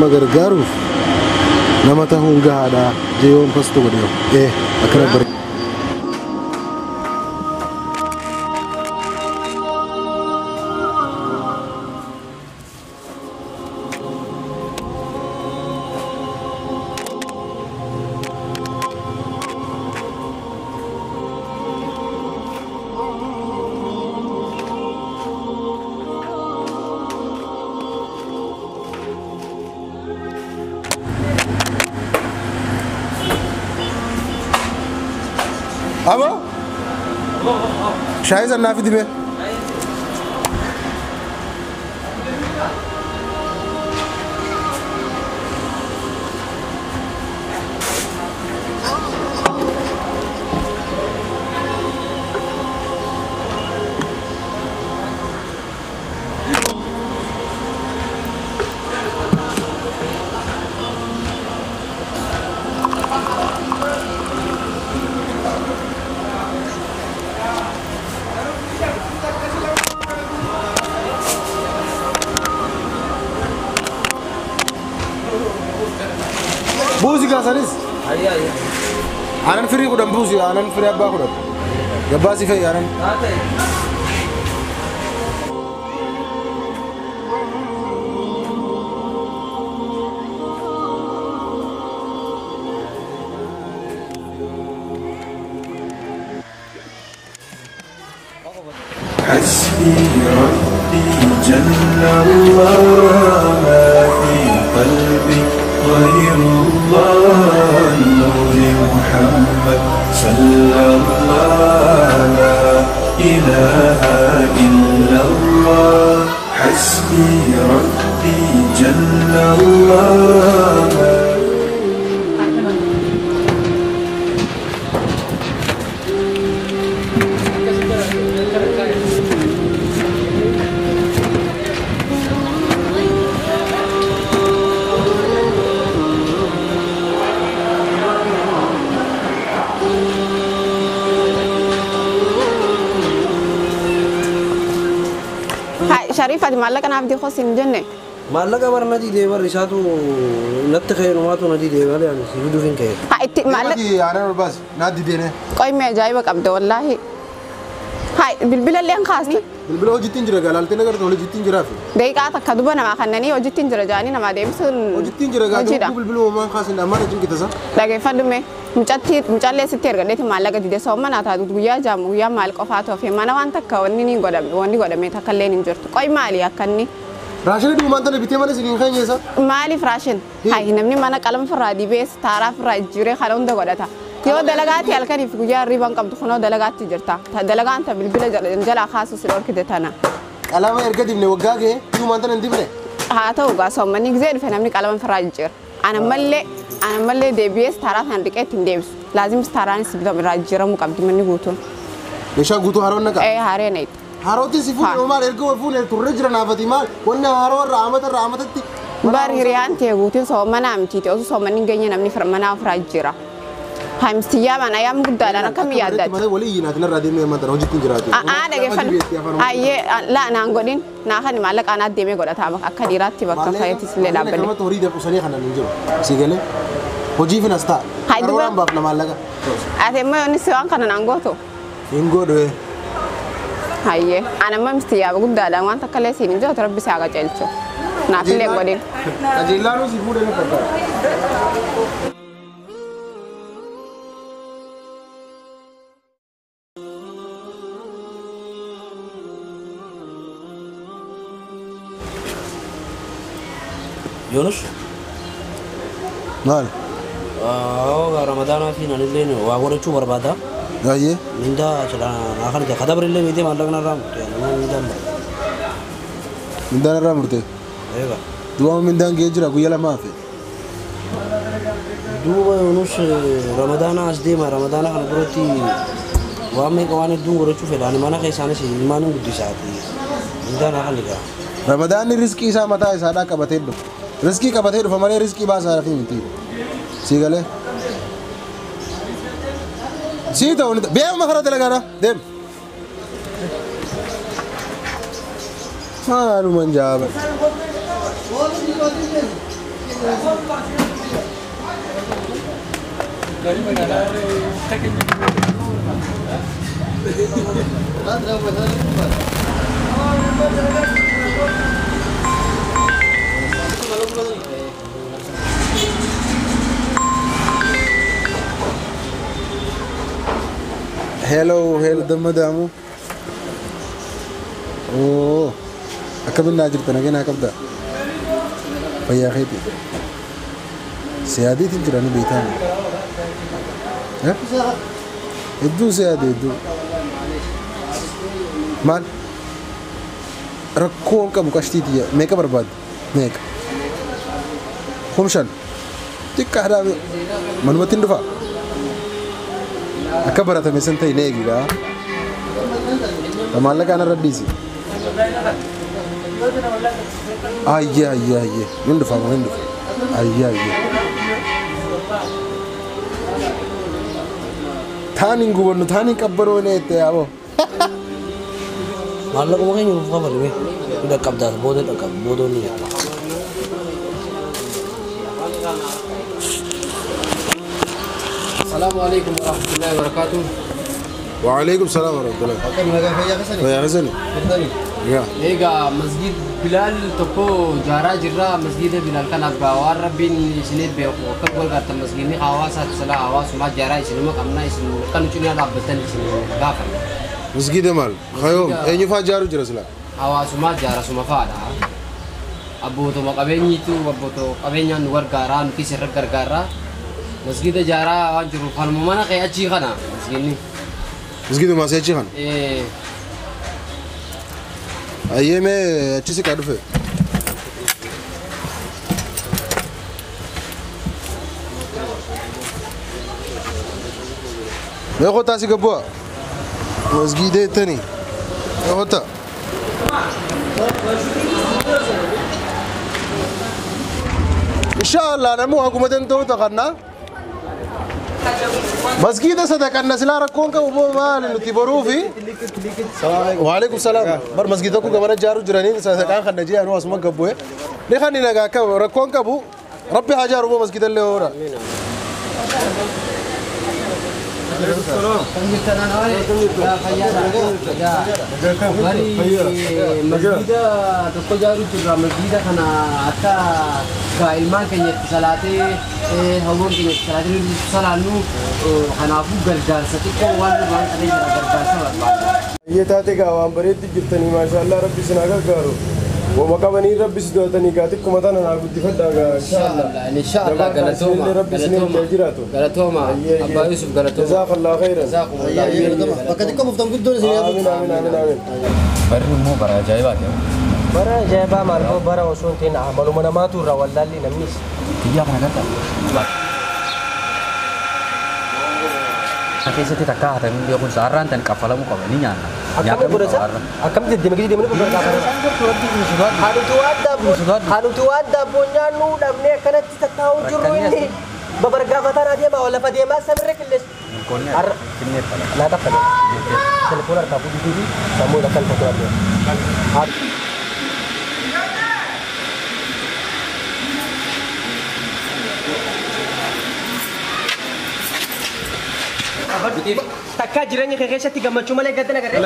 Nama gargaaruuf nama tahuun gahaadha jeeyoon pastu godhe akkana bare. Abo? Shayi san naa fidi mee? Buusi gaasanis? Aanan firii kudhan buusi, aanan firii abbaa kudhan. Gabbaasii fe'i aanan. حسبي ربي جل الله ما في قلبي غير الله نور محمد صلى الله لا إله إلا الله حسبي ربي جل الله. Sharifa maallaqa naaf dikoo siin jenne. Maallaqa bara na didee barri isaatu natti keenumaatu na didee malee ani si fiduuf hin ka'e. Haa itti maallaqa. Aannan ol baasi naa dideene. Qoyme ajaa'iba qabda wallaahi. Haa bilbila illee hin kaastu. Bilbila hojiitti hin jira galaaltee nagarta hojiitti hin jiraafi. Daqiiqaa takka duba namaa kannanii hojiitti hin jira jaanii namaa deebisuun. Hojiitti hin jira gaa bilbila uumaan kaasin ammaan hojiin kitasa. Dhageeffadhu mee mucatti mucaallee sitti ergadheeti maallaqa dide sooma naa taatu guyyaa jaamu guyyaa maal qofaa toofe mana waan takka wanni ni godhame wanni godhame takka illee hin jirtu qoy maali akka inni. Raashinii dhugumaan tana bitee mana isiniin keenyeessa. Maaliif raashin? Hayi namni mana qalama firraa dibees taaraa firraa jijjiiree kana hunda godhata. Yoo dalagaatti halkaniif guyyaa hirriba hin qabdu kunoo dalagaatti jirta. Dalagaan ta bilbila jalaa kaasu si dhorkite tana. Qalama erga dibne waggaa ga'e dhugumaan tana hin dibne. Haa ta'u gaa soommanni gizee dhufe namni qalama firraa jijjiira. Ana mallee deebi'ees taaraa sana dhiqee ittiin deebisu. Laazimis taaraanis bitamu irraa jijjiiramuu qabdi manni guutuun. Meeshaa guutuu haroon naqa? Ee haree na itti. Harootti si fuudhe maal erga wal fuune turre jira naafati maal wanni haroo irraa amata irraa amatatti. Bar hiriyaan ta'e guutuun soommanaa mitiiti osoo soommanni hin geenye namni manaa ofirraa jijjiira. Haimstiyyaa mana ayyaam guddaadhaan akkam yaaddaati. Malee walii iyyinaati narraa deemee ammaa tana hojiitti hin jiraatu. Aa dhageeffadhu. Ayyee laa naan godhin naa kan maallaqa anaat deemee godhata akka dhiiraatti bakka fayyattis illee dhaabbanne. Maallaqa horii qusanii kanan hin jiru. Si galee hojii finas ta'a. Karooraan baafna maallaqa. Ati immoo inni si waan kana naan gootu. Hin godhu. Hayyee ana immoo mistiyyaa guddaadhaan waan takka illee siin hin jiratu rabbi si haa qajeelchu. Naaf illee hin godhin. Qajeellaanuu si fuudhee na fakkaata. Yunus? Maal? Ramadaanaa fi nanillee waa godhachuu barbaada. Baay'ee. Mindaa akan ija kadabarillee beekee maallaqni irraa murte mindaan bara. Mindaan irraa murte? Eega. Duuba mindaan ga'ee jira guyyaa lama hafe. Duuba Yunus Ramadaanaa as deema Ramadaanaa kana duratti waan meeqa waan hedduun godhachuu fedha ani mana keessaanis ilmaan hin guddisaati. Mindaan akan ligaa. Ramadaanni riskii isaa mataa isaadhaa qabatee dhufa. Riskii qabatee dhufa malee riskii baasaa fi miti. Si galee? Si ta'u ni beekama karaa dalagaadha deem. Maalumaan jaaba. Hello, hello, damma. Oh, akkamiin naa jirta nageen haa qabda. Fayyaa keeti. Siyaadiitiin jira ni beektaa. Hedduu siyaadee hedduu. Maal? Rakkoo hin qabu qashtiiti meeqa barbaadde? Meeqa? 5,000. Xiqqaadhaa manumatti hin dhufaa? Akka baratame san ta'e ni eegigaa. Maallaqa ana irra dhiisi. Ayyee ayyee ayyee hin dhufa hin dhufa. Ayyee ayyee. Taan hin gubannu taan hin qabbanoone itti yaaboo. Maallaquma keenya nuuf kafalime. Ni dhaqqabdaas booda dhaqqab booda ni jetta. السلام عليكم ورحمة الله وبركاته. وعليكم السلام ورحمة الله. فيا حسني. يا. إيجا مسجد بلال تكو جارا جرا مسجد بلال كان أبغى وربين سنة بيو كم قول قرط مسجد ني حواس سلا حواس ما جارا سنة ما كمنا سنة كانوا چنيا لابتن سنة غافل. مسجد مال خيوم أي نفع جارو جرا سلا. حواس ما جارا سما فادا. أبو تو مقابلني تو أبو تو قبلني نور غارا نكي سر غارا. مسجد جارا وانجرو فالممانا كي أجي خنا مسجدني. مسجد ما سيجي خنا. إيه. أيه ما أجي سكادو في. ما هو تاسي كبوا. مسجد تاني. ما هو تا. إن شاء الله أنا مو حكومة تو تخنا. مسجد صدق الناس لا ركون كوبو مال نتبروفي. وعليكم السلام. بر مسجدكم كمان جارو جيرانين صدق خلنا جي أنا واسمع كبوه. نخلي نجا كب ركون كبو ربي حجار وبو مسجد اللي هو. مسجد تقول جارو مسجد خنا حتى كإلمان كنيت صلاتي هون كنيت صلاتي صلانو خنافو غرغر ستيكو وان وان أدي غرغر سبب. ये ताते का आवाम बरेती जितनी माशाअल्लाह रब्बी सुनागा करो वो मकाबनी रब्बी सुदातनी गाती कुमताना नागुद्दी फटागा इंशाअल्लाह इंशाअल्लाह गलतोमा रब्बी सुने जजीरातो गलतोमा अब्बा यूसुफ गलतोमा जज़ाकल्लाह खैरन जज़ाकुमुल्लाह बकदिको मुफ्तम गुद्दो से आमीन आमीन आमीन आमीन बर्री मो बरा जायबा के बरा जायबा मालको बरा ओसोन तेन आमलु मनामातु rawallalli namnis tiyya kana garta keessatti takka hatamii beekuun saarraan tan kaffalamuu qaba ni nyaanna. Akkam deddeemee deemee kun Hanuti waan daabboo nyaannu dhabnee akkanatti tattaa'uu jirru inni babargaafataan adeemaa lafa deemaa samirra qilleessu. Naa kaffale. Telefoon harkaa fuudhuu fi sammuu akkan tokko adeema. Takka jireenya kee keessatti gammachuu malee gadda nagarree.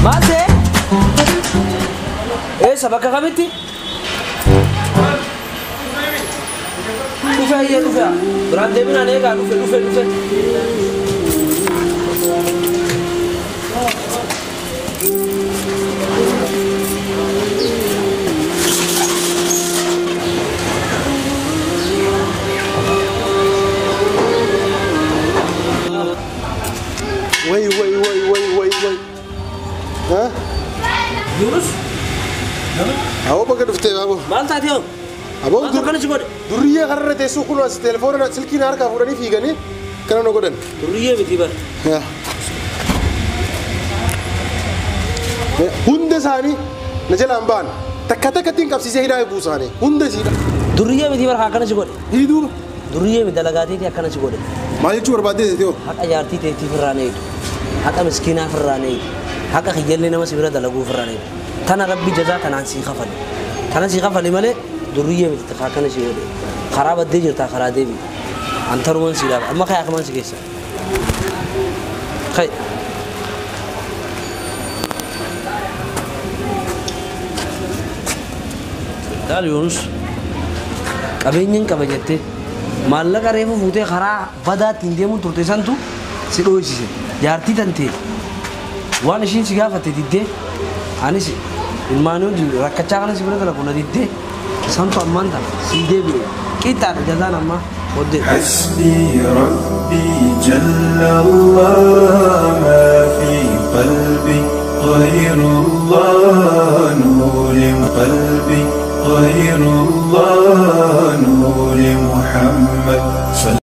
Maal ta'e? Eessa bakka kamitti? Dhufe ayyee dhufe. Biraan deeminaan eegaa dhufe dhufe dhufe. Wait, wait, wait, wait, wait, wait. Huh? Yunus? Awo baga dhuftee baaboo. Maal taate hoo? Aboo Maaltu akkana si godhe? Durriyyee kararra teessuu kun as telefoona silkiin harkaa fuudhanii fiiganii kana nu godhan. Durriyyee miti bara. Hunda isaanii na jalaan ba'an takka takkatti hin qabsiisee hidhaa buusaanii hunda isiidha. Durriyyee miti bara akkana si godhe. Hiduu. Durriyyee miti dalagaateetii akkana si godhe. Maal jechuu barbaadde teetee hoo? Haqa jaartii teetiif irraa na eegu. Haqa miskiinaaf irraa na eegu. Haqa kiyyallee nama si bira dalaguu ofirraa dheebe. Tana rabbi jazaa tanaan sii kafale. Tana sii kafale malee durriyyee miti kaa kana sii godhe. Karaa baddee jirtaa karaa deebi. An taruman sii dhaaba. Amma kaya akaman si keessa. Kai. Daal Yoonus qabeenyan qaba jettee maallaqa reefu fuutee karaa badaa ittiin deemuu turte santu si dho'isise. Jaartii tantee waan ishiin si gaafatte diddee anis ilmaanii wajjin rakkachaa kana si bira dalagu na diddee santu ammaan tana sii deebi'e qixxaadha jazaan ammaa booddee. حسبي ربي جل الله.